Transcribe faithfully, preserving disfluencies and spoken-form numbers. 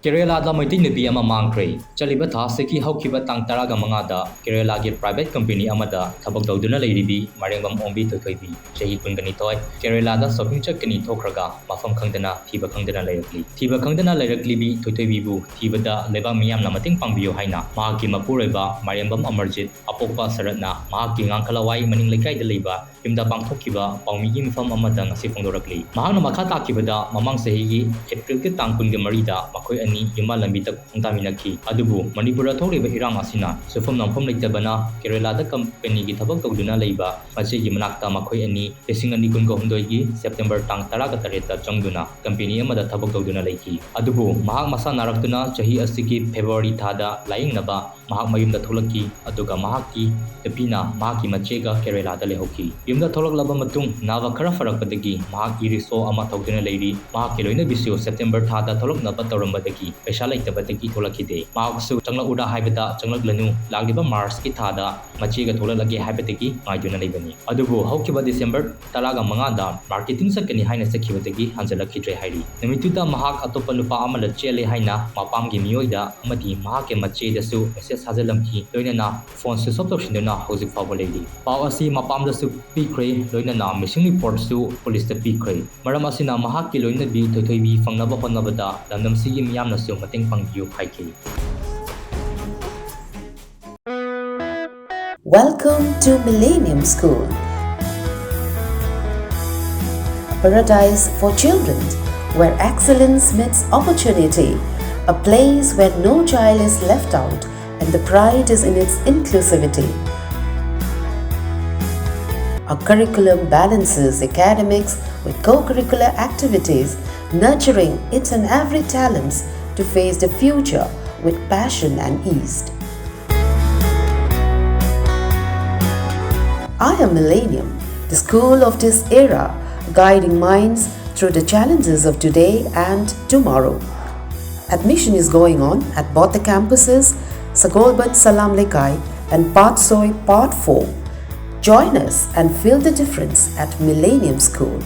ꯀꯦꯔꯦꯂꯥꯗ ꯃꯩꯇꯩ ꯅꯨꯄꯤ ꯑꯃ ꯃꯥꯡꯈ꯭ꯔꯦ꯫ ꯆꯠꯂꯤꯕ ꯊꯥ ꯑꯁꯤꯒꯤ ꯍꯧꯈꯤꯕ ꯇꯥꯡ ꯇꯔꯥꯒ ꯃꯉꯥꯗ ꯀꯦꯔꯦꯂꯥꯒꯤ private company ꯑꯃꯗ ꯊꯕꯛ ꯇꯧꯗꯨꯅ ꯂꯩꯔꯤꯕꯤ ꯃꯥꯏꯔꯦꯝꯕꯝ ꯑꯣꯡꯕꯤ ꯊꯣꯏꯊꯣꯏꯕꯤ, ꯆꯍꯤ ꯀꯨꯟꯒꯅꯤꯊꯣꯏ, ꯀꯦꯔꯦꯂꯥꯗ shopping ꯆꯠꯀꯅꯤ ꯊꯣꯛꯈ꯭ꯔꯒ ꯃꯐꯝ ꯈꯪꯗꯅ ꯊꯤꯕ ꯈꯪꯗꯅ ꯂꯩꯔꯛꯂꯤ꯫ ꯊꯤꯕ ꯈꯪꯗꯅ ꯂꯩꯔꯛꯂꯤꯕꯤ ꯊꯣꯏꯊꯣꯏꯕꯤꯕꯨ ꯊꯤꯕꯗ ꯂꯩꯕꯥꯛ ꯃꯤꯌꯥꯝꯅ ꯃꯇꯦꯡ ꯄꯥꯡꯕꯤꯌꯨ ꯍꯥꯏꯅ ꯃꯍꯥꯛꯀꯤ ꯃꯄꯨꯔꯣꯏꯕ ꯃꯥꯏꯔꯦꯝꯕꯝ ꯑꯃꯔꯖꯤꯠ ꯑꯄꯣꯛꯄ ꯁꯔꯠꯅ ꯃꯍꯥꯛꯀꯤ ꯉꯥꯡꯈꯂꯋꯥꯏ ꯃꯅꯤꯡ ꯂꯩꯀꯥꯏꯗ ꯂꯩꯕ ꯌꯨꯝꯗ ꯄꯥꯡꯊꯣꯛꯈꯤꯕ ꯄꯥꯎꯃꯤꯒꯤ ꯃꯤꯐꯝ ꯑꯃꯗ ꯉꯁꯤ ꯐꯣꯡꯗꯣꯔꯛꯂꯤ꯫ ꯃꯍꯥꯛꯅ ꯃꯈꯥ ꯇꯥꯈꯤꯕꯗ, ꯃꯃꯥꯡ ꯆꯍꯤꯒꯤ ꯑꯦꯄ꯭ꯔꯤꯜꯒꯤ ꯇꯥꯡ ꯀꯨꯟꯒ ꯃꯔꯤꯗ ꯃꯈꯣꯏ ꯑꯅꯤ ꯌꯨꯝꯕꯥꯟ ꯂꯝꯕꯤꯗ ꯈꯣꯡꯗꯥꯃꯤꯟꯅꯈꯤ꯫ ꯑꯗꯨꯕꯨ ꯃꯅꯤꯄꯨꯔꯗ ꯊꯣꯛꯂꯤꯕ ꯏꯔꯥꯡ ꯑꯁꯤꯅ ꯁꯨꯐꯝ ꯅꯣꯝꯐꯝ ꯂꯩꯇꯕꯅ ꯀꯦꯔꯦꯂꯥꯗ ꯀꯝꯄꯅꯤꯒꯤ ꯊꯕꯛ ꯇꯧꯗꯨꯅ ꯂꯩꯕ ꯃꯆꯦꯒꯤ ꯃꯅꯥꯛꯇ ꯃꯈꯣꯏ ꯑꯅꯤ ꯂꯤꯁꯤꯡ ꯑꯅꯤ ꯀꯨꯟꯒ ꯍꯨꯝꯗꯣꯏꯒꯤ ꯁꯦꯞꯇꯦꯝꯕꯔ ꯇꯥꯡ ꯇꯔꯥꯒ ꯇꯔꯦꯠꯇ ꯆꯪꯗꯨꯅ ꯀꯝꯄꯦꯅꯤ ꯑꯃꯗ ꯊꯕꯛ ꯇꯧꯗꯨꯅ ꯂꯩꯈꯤ꯫ ꯑꯗꯨꯕꯨ ꯃꯍꯥꯛ ꯃꯁꯥ ꯅꯥꯔꯛꯇꯨꯅ ꯆꯍꯤ ꯑꯁꯤꯒꯤ ꯐꯦꯕ꯭ꯔꯨꯋꯥꯔꯤ ꯊꯥꯗ ꯂꯥꯌꯦꯡꯅꯕ ꯃꯍꯥꯛ ꯃꯌꯨꯝꯗ ꯊꯣꯛꯂꯛꯈꯤ, ꯑꯗꯨꯒ ꯃꯍꯥꯛꯀꯤ ꯅꯨꯄꯤꯅ ꯃꯍꯥꯛꯀꯤ ꯃꯆꯦꯒ ꯀꯦꯔꯦꯂꯥꯗ ꯂꯩꯍꯧꯈꯤ꯫ ꯌꯨꯝꯗ ꯊꯣꯛꯂꯛꯂꯕ ꯃꯇꯨꯡ ꯅꯥꯕ ꯈꯔ ꯐꯔꯛꯄꯗꯒꯤ ꯃꯍꯥꯛ ꯏ-ꯔꯤꯛꯁꯣ ꯑꯃ ꯊꯧꯗꯨꯅ ꯂꯩꯔꯤ꯫ ꯃꯍꯥꯛꯀꯤ ꯂꯣꯏꯅꯕꯤꯁꯨ ꯁꯦꯞꯇꯦꯝꯕꯔ ꯊꯥꯗ ꯊꯣꯛꯂꯛꯅꯕ ꯇꯧꯔꯝꯕꯗꯒꯤ ꯄꯩꯁꯥ ꯂꯩꯇꯕꯗꯒꯤ ꯊꯣꯛꯂꯛꯈꯤꯗꯦ꯫ ꯃꯍꯥꯛꯁꯨ ꯆꯪꯂꯛꯎꯗ ꯍꯥꯏꯕꯗ ꯆꯪꯂꯛꯂꯅꯨ, ꯂꯥꯛꯂꯤꯕ ꯃꯥꯔꯆꯀꯤ ꯊꯥꯗ ꯃꯆꯦꯒ ꯊꯣꯛꯂꯛꯂꯒꯦ ꯍꯥꯏꯕꯗꯒꯤ ꯉꯥꯏꯗꯨꯅ ꯂꯩꯕꯅꯤ꯫ ꯑꯗꯨꯕꯨ ꯍꯧꯈꯤꯕ ꯗꯤꯁꯦꯝꯕꯔ ꯇꯔꯥꯒ ꯃꯉꯥꯗ marketing ꯆꯠꯀꯅꯤ ꯍꯥꯏꯅ ꯆꯠꯈꯤꯕꯗꯒꯤ ꯍꯟꯖꯤꯜꯂꯛꯈꯤꯗ꯭ꯔꯦ ꯍꯥꯏꯔꯤ꯫ ꯅꯨꯃꯤꯠꯇꯨꯗ ꯃꯍꯥꯛ ꯑꯇꯣꯞꯄ ꯅꯨꯄꯥ ꯑꯃꯗ ꯆꯦꯜꯂꯦ ꯍꯥꯏꯅ ꯃꯄꯥꯝꯒꯤ ꯃꯤꯑꯣꯏꯗ ꯑꯃꯗꯤ ꯃꯍꯥꯛꯀꯤ ꯃꯆꯦꯗꯁꯨ message ꯊꯥꯖꯤꯜꯂꯝꯈꯤ꯫ ꯂꯣꯏꯅꯅ phone switch off ꯇꯧꯁꯤꯟꯗꯨꯅ ꯍꯧꯖꯤꯛ ꯐꯥꯎꯕ ꯂꯩꯔꯤ꯫ ꯄꯥꯎ ꯑꯁꯤ ꯃꯄꯥꯝꯗꯁꯨ ꯄꯤꯈ꯭ꯔꯦ, ꯂꯣꯏꯅꯅ missing reportꯁꯨ ꯄꯨꯂꯤꯁꯇ ꯄꯤꯈ꯭ꯔꯦ꯫ ꯃꯔꯝ ꯑꯁꯤꯅ ꯃꯍꯥꯛꯀꯤ ꯂꯣꯏꯅꯕꯤ ꯊꯣꯏꯊꯣꯏꯕꯤ ꯐꯪꯅꯕ ꯍꯣꯠꯅꯕꯗ ꯂꯝꯗꯝꯁꯤꯒꯤ ꯃꯤꯌꯥꯝꯅꯁꯨ ꯃꯇꯦꯡ ꯄꯥꯡꯕꯤꯌꯨ ꯍꯥꯏꯈꯤ꯫ Welcome to Millennium School, a paradise for children, where excellence meets opportunity, a place where no child is left out and the pride is in its inclusivity. Our curriculum balances academics with co-curricular activities, nurturing each and every talents to face the future with passion and ease. I am Millennium, the school of this era, guiding minds through the challenges of today and tomorrow. Admission is going on at both the campuses, Sagolband Salam Lekai and Patsoi Part four. Join us and feel the difference at Millennium School.